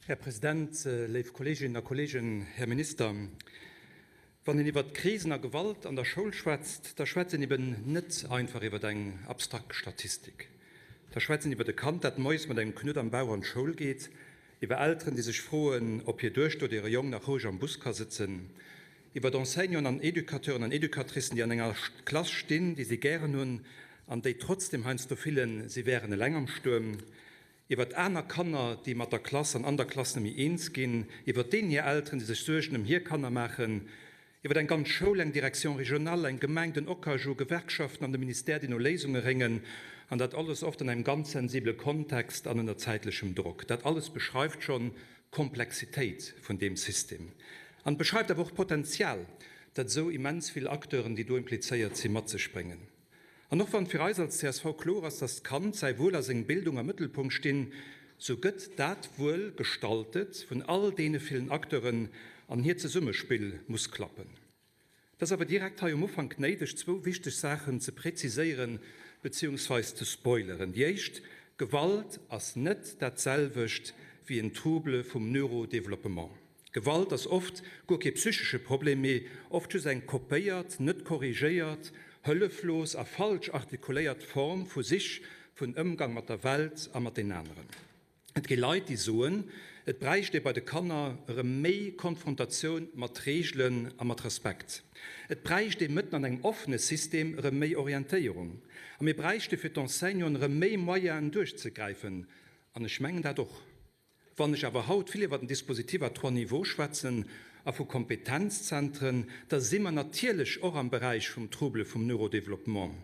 Här President, léif Kolleeginnen a Kolleegen, Här Minister, wann een iwwert Krisen a Gewalt an der Schoul schwätzt, da schwätzt een eben net einfach iwwert eng abstrakt Statistik. Da schwätzt een iwwert e Kand, dat moies mat engem Knuet am Bauch an d'Schoul geet, iwwer Elteren, déi sech froen, ob hir Duechter oder hire Jong nach roueg am Bus ka sëtzen, iwwert Enseignanten an Educateuren an Educatricen, déi an enger Klass stinn, déi si gären hunn an déi trotzdeem heiansdo fillen, si wären eleng am Stuerm. Iwwert aner Kanner, déi mat der Klass an an der Klass net méi eens ginn, iwwert deenen hir Elteren, déi sech Suergen ëm hir Kanner maachen, iwwert eng ganz Schoul, eng Direction régionale, eng Gemeng, den OKAJU, Gewerkschaften an de Ministère, déi no Léisunge réngen, an dat alles oft an engem ganz sensibele Kontext an ënner zäitlechem Drock. Dat alles beschreift schonn d'Komplexitéit vun deem System an beschreift awer och d'Potenzial, dat esou immens vill Acteuren, déi do implizéiert sinn, mat sech bréngen. An och wann fir eis als csv kloer ass, dass d'Kand, säi Wuel a seng Bildung am Mëttelpunkt stinn, sou gëtt dat Wuel gestaltet vun all deene villen Acteuren an hiert Zesummespill muss klappen. Et ass awer direkt hei um Ufank néideg, zwou wichteg Saachen ze präziséieren beziehungsweis ze spoileren. Déi éischt, Gewalt ass net dat selwecht wéi en Trouble vum Neurodéveloppement. Gewalt ass oft guer kee psychesche Problem, mee oft just eng kopéiert, net korrigéiert, hëlleflos a falsch artikuléiert Form vu Sich vun Ëmgang mat der Welt a mat den aneren. Et gi Leit, déi soen, et bräicht ee bei de Kanner erëm méi Konfrontatioun mat Reegelen a mat Respekt. Et bräicht ee mëtten an engem offene System erëm méi Orientéierung. A mir bräichte fir d'Enseignanten erëm méi Moyenen duerchzegräifen. An ech mengen dat och. Wann ech awer haut vill iwwer den Dispositif à trois niveaux schwätzen a vu Kompetenzzentren, da si mer natierlech och am Beräich vum Trouble vum Neurodéveloppement.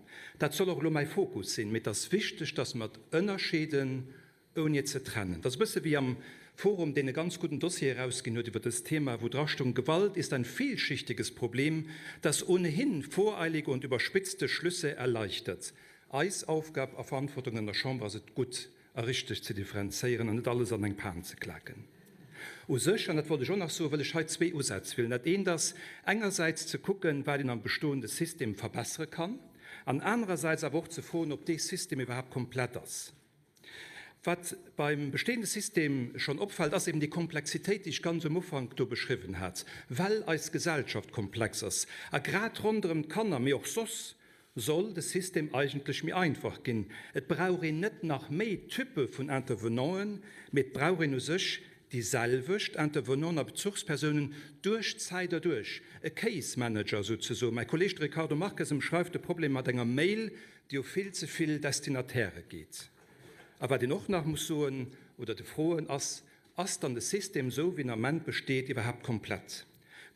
Dat soll och elo mäi Fokus sinn. Mee et ass wichteg, dass mer et ënnerscheeden, ouni et ze trennen. Et ass e bësse wéi am Forum, deen e ganz gudden Dossier erausginn huet iwwer dëst Thema, wou drastoung, Gewalt ist ein vielschichtiges Problem, das ohnehin voreilige und überspitzte Schlüsse erleichtert. Eis Aufgab a Verantwortung an der Chamber ass et, gutt a richteg ze differenzéieren an net alles an eng Pan ze klaken. U sech, an dat wollt ech och nach soen, wëll ech hei zwee Usätz wielen. Dat eent ass engersäits ze kucken, wat een am bestoende System verbessere kann, an anerersäits awer och ze froen, ob dee System iwwerhaapt komplett ass. Wat beim bestehende System schonn opfält, ass eben déi Komplexitéit, déi ech ganz um Ufank do beschriwwen hat, well eis Gesellschaft komplex ass a grad ronderëm d'Kanner, mee och soss, soll de System eigentlech méi einfach ginn. Et brauch een net nach méi Typpe vun Intervenanten, mee et brauch een u sech déi selwecht Intervenanten a Bezuchspersounen duerch d'Zäit erduerch, e Case Manager souzesoen. Mäi Kolleeg, de Ricardo Marques, ëmschreift de Problem mat enger Mail, déi u vill ze vill Destinatairë geet. A wat een och nach muss soen oder de froen ass, Ass dann de System, esou wéi en am Ament besteet, iwwerhaapt komplett?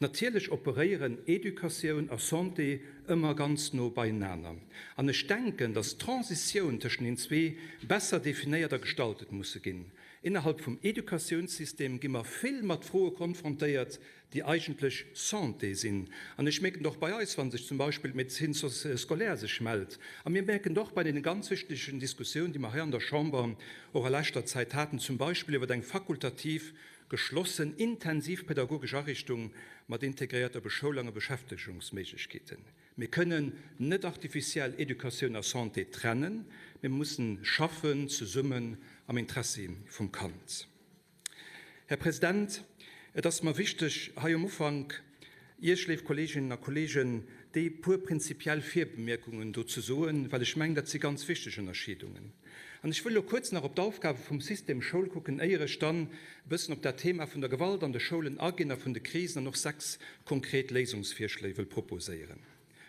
Natierlech operéieren Educatioun a Santé ëmmer ganz no beienaner. An ech denken, dass d'Transitioun tëschent den zwee besser definéiert a gestaltet musse ginn. Innerhalb vum Educatiounssystem gi mer vill mat Froe konfrontéiert, déi eigentlech Santé sinn. An ech mierken et och bei eis, wa sech zum Beispill d'Médecine scolaire sech mellt. A mir mierken et och bei deene ganz wichtegen Diskussiounen, déi mer hei an der Chamber och a leschter Zäit haten, zum Beispill iwwer eng fakultativ geschlossen intensiv pädagogesch Ariichtung mat integréierter Beschoulung a Beschäftegungsméiglechkeeten. Mir kënnen net artificiell Educatioun a Santé trennen, mir mussen schaffen zesummen am Interessi vum Kand. Här President, et ass mer wichteg, hei um Ufank Iech, léif Kolleeginnen a Kolleegen, déi puer prinzipiell Virbemierkungen do ze soen, well ech mengen, dat si ganz wichteg Ënnerscheedungen. An ech wëll elo kuerz nach op d'Aufgabe vum System Schoul kucken, éier ech dann e bëssen op dat Thema vun der Gewalt an de Schoulen aginn a vun de Krisen an och 6 konkret Léisungsvirschléi wëll proposéieren.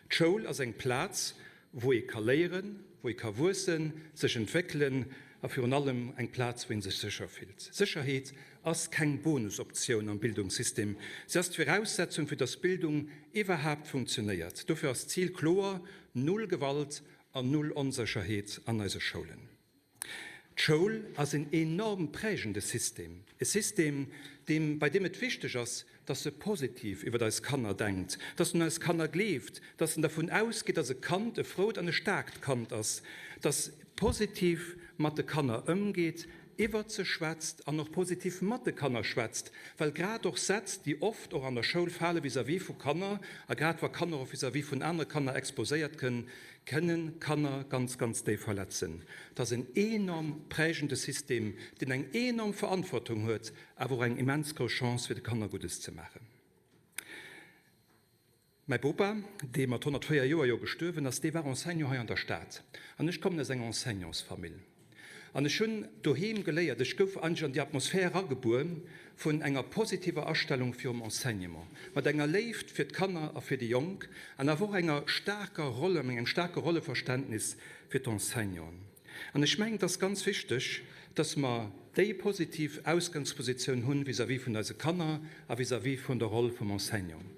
D'Schoul ass eng Plaz, wou ee ka léieren, wou ee ka wuessen, sech entwéckelen a virun allem eng Plaz, wou ee sech sécher fillt. Sécherheet ass keng Bonusoptioun am Bildungssystem, se ass d'Viraussetzung, fir dass Bildung iwwerhaapt funktionéiert. Dofir ass d'Zil kloer, Null Gewalt an null Onsécherheet an eise Schoulen. D'Schoul ass en enorm prägende System, e System, deem, bei deem et wichteg ass, dass e positiv iwwer eis Kanner denkt, dass en un eis Kanner gleeft, dass en dervun ausgeet, dass e Kand e frout an e staarkt Kand ass, dass positiv mat de Kanner ëmgeet. iwwert se schwätzt an och positiv mat de Kanner schwätzt, well grad och Sätz, déi oft och an der Schoul fale vis-à-vis vu Kanner, a grad wa Kanner och vis-à-vis vun anere Kanner exposéiert kënn, kënnen Kanner ganz, ganz déif verletzen. Et ass en enorm prägende System, deen eng enorm Verantwortung huet, awer och eng immens grouss Chance, fir de Kanner Guddes ze maachen. Mäi Bopa, dee mat 104 Joer jo gestuerwen ass, dee war Enseignant hei an der Stad. An ech kommen aus enger Enseignantsfamill. An ech hunn doheem geléiert, ech gouf eigentlech an déi Atmosphär eragebuer vun enger positiver Astellung virum Enseignement, mat enger Léift fir d'Kanner a fir déi Jonk an awer och enger staarker Roll, engem staarke Rolleverständnis fir d'Enseignanten. An ech mengen, et ass ganz wichteg, dass mer déi positiv Ausgangspositioun hunn vis-à-vis vun eise Kanner a vis-à-vis vun der Roll vum Enseignant.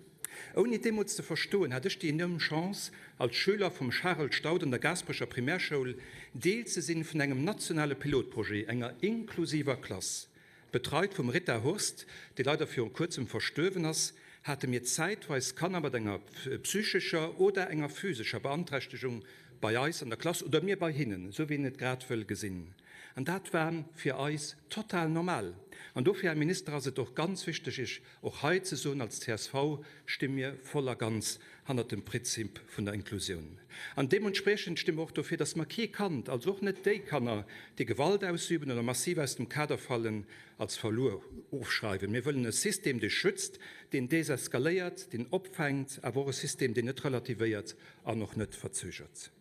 Ouni et deemools ze verstoen, hat ech déi enorm Chance, als Schüler vum Charel Staudt an der Gaasperecher Primärschoul Deel ze sinn vun engem nationale Pilotprojet, enger inklusiver Klass. Betreit vum Rita Hurst, déi leider viru kuerzem verstuerwen ass, hate mir zäitweis Kanner mat enger psychescher oder enger physescher Beanträchtegung bei eis an der Klass oder mir bei hinnen, esou wéi een et grad wëll gesinn. An dat war fir eis total normal. An dofir, Här Minister, ass et och ganz wichteg, Iech Och hei ze soen, als csv sti mir voll a ganz hannert dem Prizip vun der Inklusioun. An deementspriechend sti mer och dofir, dass mer kee Kand, also och net déi Kanner, déi Gewalt ausüben oder massiv aus dem Kader fallen, als verluer ofschreiwen. Mir wëllen e System, dee schützt, deen deseskaléiert, deen opfänkt, awer och e System, deen net relativéiert an och net verzögert.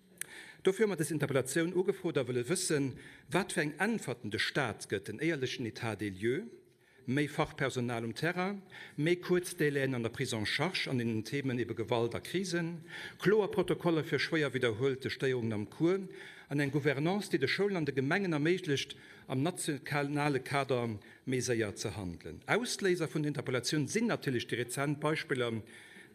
Dofir hu mer dës Interpellatioun ugefrot a wëlle wëssen, wat fir eng Äntwerten de Stat gëtt, en éierlechen État des lieux, méi Fachpersonal um Terrain, méi kuerz Délaiën an der Prise en charge an den Themen ebe Gewalt a Krisen, kloer Protokoller fir schwéier widderhuelte Stéierungen am Cours an eng Gouvernance, déi de Schoulen an de Gemengen erméiglecht, am nationale Kader méi séier ze handelen. Ausléiser vun der Interpellatioun sinn natierlech déi rezent Beispiller,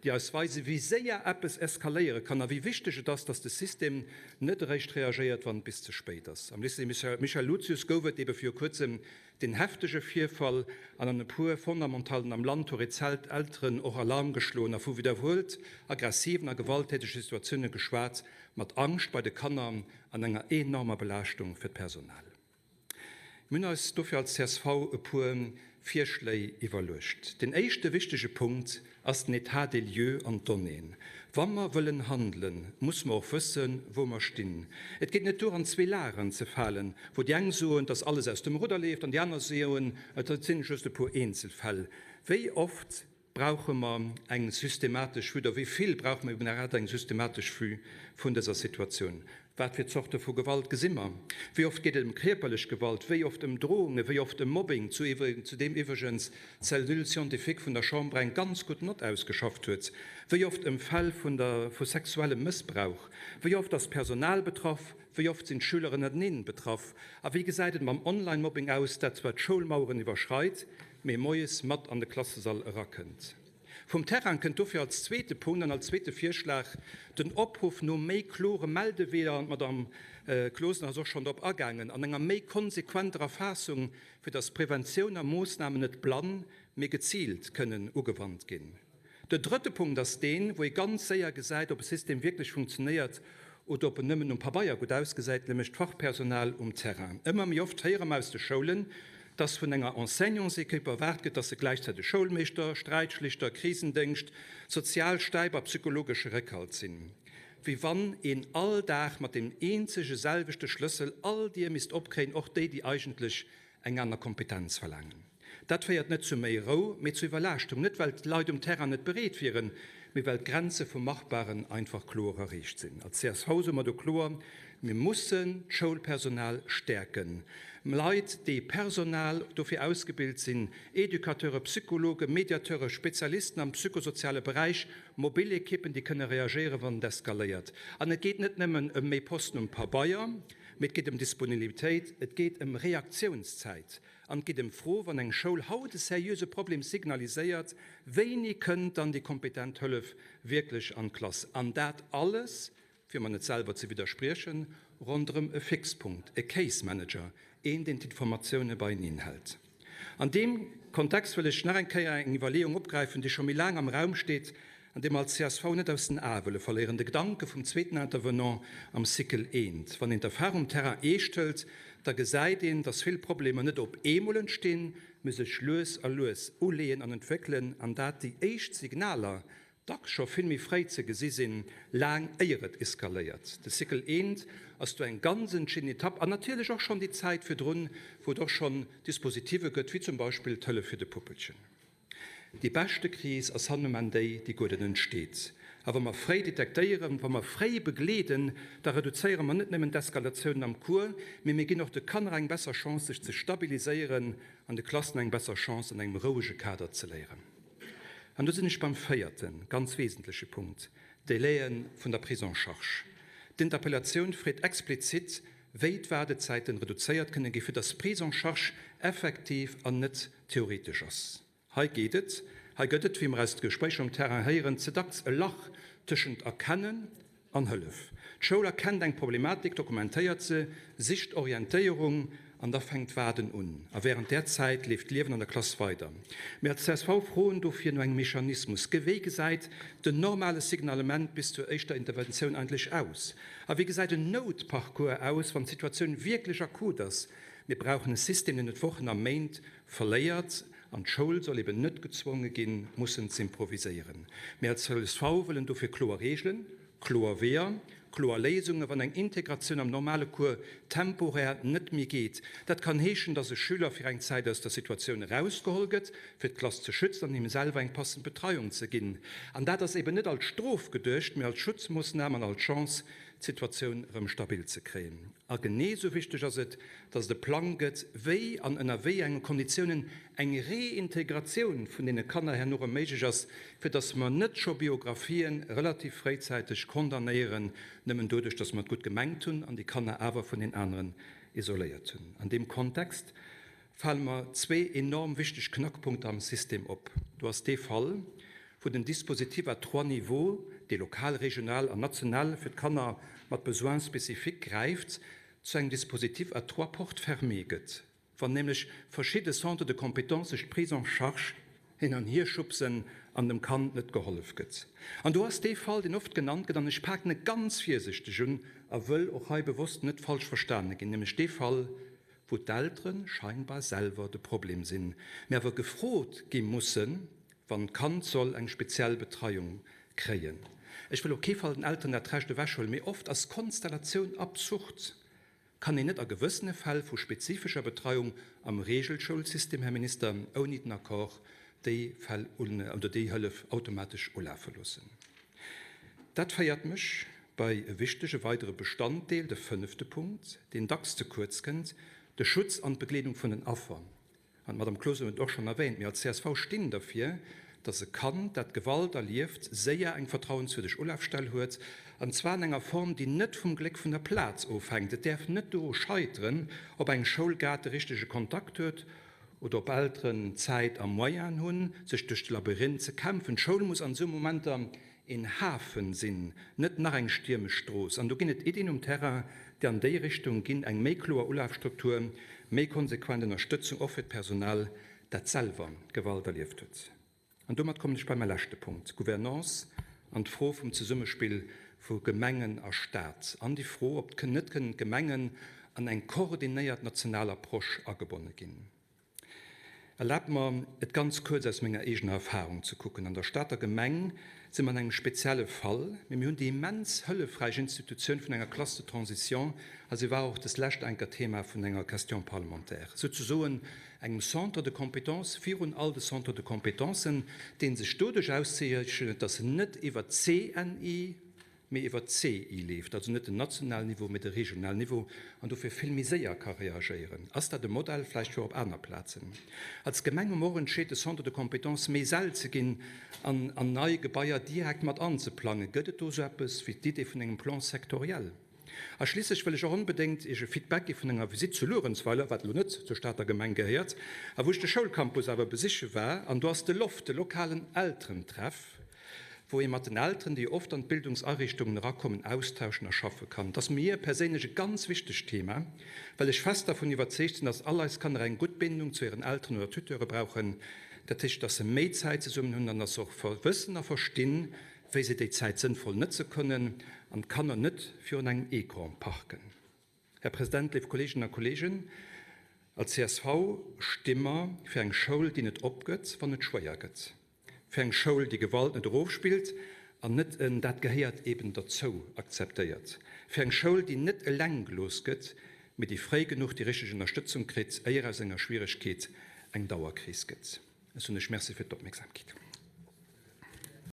déi eis weisen, wéi séier eppes eskaléiere kann a wéi wichteg et ass, dass de System net eréischt reagéiert, wann et bis ze spéit ass. Am Lycée Michel Lucius gouf et ebe viru kuerzem Deen heftege Virfall an an e puer Fondamentallen am Land hu rezent Elteren och Alarm geschloen a vu widderhuelt aggressiven a gewalttätege Situatioune geschwat, mat Angscht bei de Kanner an enger enormer Belaaschtung fir d'Personal. Mir hunn eis dofir als csv e puer Virschléi iwwerluecht. Deen éischte wichtege Punkt ass den État des lieux an d'Donnéeën. Wa mer wëllen handelen, muss mer och wëssen, wou mer stinn. Et geet net duer, an zwee Lageren ze falen, wou déi eng soen, dass alles aus dem Rudder leeft, an déi aner soen, et sinn just e puer Eenzelfäll. Wéi oft brauche mer eng systematesch Vue, oder wéi vill brauche mer iwwerhaapt eng systematesch Vue vun dëser Situatioun? Wat fir Zorte vu Gewalt gesi mer? Wéi oft geet et ëm kierperlech Gewalt, wéi oft ëm Drohungen, wéi oft ëm Mobbing, zu deem iwwregens d'Cellule scientifique vun der Chamber eng ganz gutt Nott ausgeschafft huet, wéi oft ëm Fäll vun der vu sexuellem Mëssbrauch, wéi oft ass d'Personal betraff, wéi oft sinn d'Schüler ënnerteneen betraff a wéi gesäit et mam Online-Mobbing aus, dat zwar d'Schoulmaueren iwwerschreit, mee moies mat an de Klassesall erakënnt? Vum Terrain kënnt dofir als zweete Punkt an als zweete Virschlag den Opruff no méi klore Meldeweeër, an d'Madamm Closener ass och schonn drop agaangen, an enger méi konsequenter Erfaassung, fir datt Preventioun a Moossnamen net blann, mee geziilt kënnen ugewannt ginn. Den drëtte Punkt ass deen, wou ee ganz séier gesäit, ob e System wierklech funktionéiert oder ob en nëmmen um Pabeier gutt ausgesäit, nämlech d'Fachpersonal um Terrain. Ëmmer méi oft héiere mer aus de Schoulen, dass vun enger Enseignantsequipe erwaart gëtt, dass se gläichzäiteg Schoulmeeschter, Sträitschlichter, Krisendéngscht, sozial Stäip a psychologesche Réckhalt sinn. Wéi wann een all Dag mat deem eenzege selwechte Schlëssel all Dier misst opkréien, och déi, déi eigentlech eng aner Kompetenz verlaangen. Dat féiert net zu méi Rou, mee zu Iwwerlaaschtung, net well d'Leit um Terrain net bereet wieren, mee well d'Grenze vum Machbaren einfach kloer erreecht sinn. Als csv soe mer do kloer, Mir mussen d'Schoulpersonal stäerken. Leit, déi Personal dofir ausgebilt sinn, Educateure, Psychologen, Mediateure, Spezialisten am psychosoziale Beräich, mobil Ekippen, déi kënne reagéieren, wann et eskaléiert. An et geet net nëmmen ëm méi Posten um Pabeier, mee et geet ëm Disponibilitéit, et geet ëm Reaktiounszäit. An et geet ëm d'Fro, wann eng Schoul haut e seriöse Problem signaliséiert, wéini kënnt dann déi kompetent Hëllef wierklech an d'Klass? An dat alles, fir mer net selwer ze widderspriechen, ronderëm e Fixpunkt, e Case Manager, een, deen d'Informatioune beieneen hält. An deem Kontext wëll ech nach eng Kéier eng Iwwerleeung opgräifen, déi scho méi laang am Raum steet. An dee mer als csv net aus den Ae wëlle verléieren, de Gedanke vum zweeten Intervenant am Cycle eent. Wann een d'Erfahrung um Terrain eescht hëlt, da gesäit een, dass vill Problemer net op eemol entstinn, mee sech lues a lues uleeën an entwéckelen, an dat déi éischt Signaler dacks scho vill méi fréi ze gesi sinn, laang éier et eskaléiert. De Cycle eent ass do eng ganz entscheedend Etapp an natierlech och schonn déi Zäit virdrun, wou et och schonn Dispositive gëtt, wéi zum Beispill d'Hëllef fir de Puppelchen. Déi beschte Kris ass hanneman déi, déi guer net entsteet. A wa mer fréi detektéieren, wa mer fréi begleeden, da reduzéiere mer net nëmmen d'Eskalatiounen am Cours, mee mir ginn och de Kanner eng besser Chance, sech ze stabiliséieren an de Klassen eng besser Chance, an engem rouege Kader ze léieren. An do sinn ech beim véierte ganz wesentleche Punkt, d'Délaie vun der Prise en charge. D'Interpellatioun freet explizit, wéi d'Waardezäiten reduzéiert kënne gi fir dass d'Prise en charge effektiv an net theoretesch ass. Hei geet et, hei gëtt et, wéi mer aus de Gespréicher um Terrain héieren, ze dacks e Lach tëschent Erkennen an Hëllef. D'Schoul erkennt eng Problematik, dokumentéiert se, sicht Orientéierung an da fänkt d'Waarden un. A wärend där Zäit leeft d'Liewen an der Klass weider. Mir als csv froen dofir no engem Mechanismus. Wéi gesäit den normale Signalement bis zur éischter Interventioun eigentlech aus? A wéi gesäit en Noutparcours aus, wann d'Situatioun wierklech akut ass? Mir brauchen e System, deen net Wochen a Méint verléiert. An d'Schoul soll eben net gezwonge ginn, mussen z'improviséieren. Mir als csv wëllen dofir kloer Reegelen, kloer Weeër, kloer Léisungen, wann eng Integratioun am normale Cours temporär net méi geet. Dat kann heeschen, dass e Schüler fir eng Zäit aus der Situatioun erausgeholl gëtt, fir d'Klass ze schützen an him selwer eng passend Betreiung ze ginn. An dat ass eben net als Strof geduecht, mee als Schutzmoossnam an als Chance, d'Situatioun erëm stabil ze kréien. A genee esou wichteg ass et, dass et e Plang gëtt, wéi an ënner wéi enge Konditiounen eng Reintegratioun vun deene Kanner herno erëm méiglech ass, fir dass mer net scho Biographien relativ fréizäiteg condamnéieren, nëmmen doduerch, dass mer et gutt gemengt hunn an déi Kanner awer vun den aneren isoléiert hunn. An deem Kontext fale mer zwee enorm wichteg Knackpunkter am System op. Do ass dee Fall, wou den Dispositif à trois niveaux, dee lokal, regional an national fir d'Kanner mat Besoins spécifiques gräift, zu engem Dispositif à trois portes fermées gëtt, wann nämlech verschidde Centres de compétences sech d'Prise en charge hin an hier schubsen an dem Kand net gehollef gëtt. An do ass dee Fall, deen oft genannt gëtt, an ech paken e ganz virsichteg un a wëll och hei bewosst net falsch verstane ginn, nämlech dee Fall, wou d'Eltere scheinbar selwer de Problem sinn, mä awer gefrot gi mussen, wann d'Kand soll eng speziell Betreiung kréien. Ech wëll op kee Fall den Elteren dat Recht ewechhuelen, mee oft ass d'Konstellatioun absurd. Kann een net a gewëssene Fäll vu spezifescher Betreiung am Regelschoulsystem, Här Minister, ouni den Accord déi Fäll un, oder déi Hëllef automatesch ulafe loossen? Dat féiert mech bei e wichtege weidere Bestanddeel, de fënnefte Punkt, deen dacks ze kuerz kënnt, de Schutz an d'Begleedung vun den Affer. An d'Madame Closener huet et och schonn erwähnt, mir als csv stinn derfir, dass e Kand, dat Gewalt erlieft, séier eng vertrauenswürdeg Ulafstell huet, an zwar an enger Form, déi net vum Gléck vun der Plaz ofhänkt. Et däerf net doru scheiteren, ob eng Schoul grad de richtege Kontakt huet oder ob Elteren Zäit a Moyenen hunn, sech duerch de Labyrinth ze kämpfen. D'Schoul muss an esou Momenter een Hafen sinn, net nach eng stiermesch Strooss. An do ginn et Iddien um Terrain, déi an déi Richtung ginn, eng méi kloer Ulafstruktur, méi konsequent Ënnerstëtzung, och fir d'Personal, dat selwer Gewalt erlieft huet. An domat kommen ech bei mäi leschte Punkt, d'Gouvernance an d'Fro vum Zesummespill vu Gemengen a Stat an déi Fro, ob net kënnen d'Gemengen an eng koordinéiert national Approche agebonne ginn. Erlaabt mer, et ganz kuerz aus menger eegener Erfahrung ze kucken. An der Stater Gemeng si mer an engem spezielle Fall, mee mir hunn déi immens hëllefräich Institutioun vun enger Classe de transition, a se war och deslescht enker Thema vun enger Question parlementaire, souzesoen engem Centre de compétences virun all de Centres de compétencen, dee sech doduerch auszeechnet, dass en net iwwert d'CNI, mee iwwer d'CI leeft, also net den nationalen Niveau, mee de regionalen Niveau, an dofir vill méi séier ka reagéieren. Ass dat e Modell vläicht fir op aner Plazen? Als Gemeng hu mer och entscheet, de Centre de compétences méi sel ze ginn an an nei Gebaier direkt mat anzeplangen. Gëtt et do esou eppes wéi d'Idee vun engem Plan sectoriel? A schliisslech wëll ech och onbedéngt Iech e Feedback gi vun enger Visitt zu Luerenzweiler, wat elo net zur Stater Gemeng gehéiert, a wou ech de Schoulcampus awer besiche war. An do ass de LOFT, de lokalen Elterentreff, wou ee mat den Elteren, déi oft an d'Bildungsariichtungen erakommen, austauschen a schaffe kann. Et ass mir perséinlech e ganz wichtegt Thema, well ech fest dervun iwwerzeegt sinn, dass all eis Kanner eng gutt Bindung zu hiren Elteren oder Tuteure brauchen. Dat heescht, dass se méi Zäit zesummen hunn an dass se och wëssen a verstinn, wéi se déi Zäit sënnvoll nëtze kënnen an d'Kanner net virun engem Ecran parken. Här President, léif Kolleeginnen a Kolleegen, als csv sti mer fir eng Schoul, déi net opgëtt, wann et schwéier gëtt, fir eng Schoul, déi Gewalt net erofspillt an net en dat gehéiert eben derzou akzeptéiert, fir eng Schoul, déi net eleng gelooss gëtt, mee déi fréi genuch déi richteg Ënnerstëtzung kritt, éier aus enger Schwieregkeet eng Dauerkris gëtt. Ech soen lech Merci fir d'Opmierksamkeet.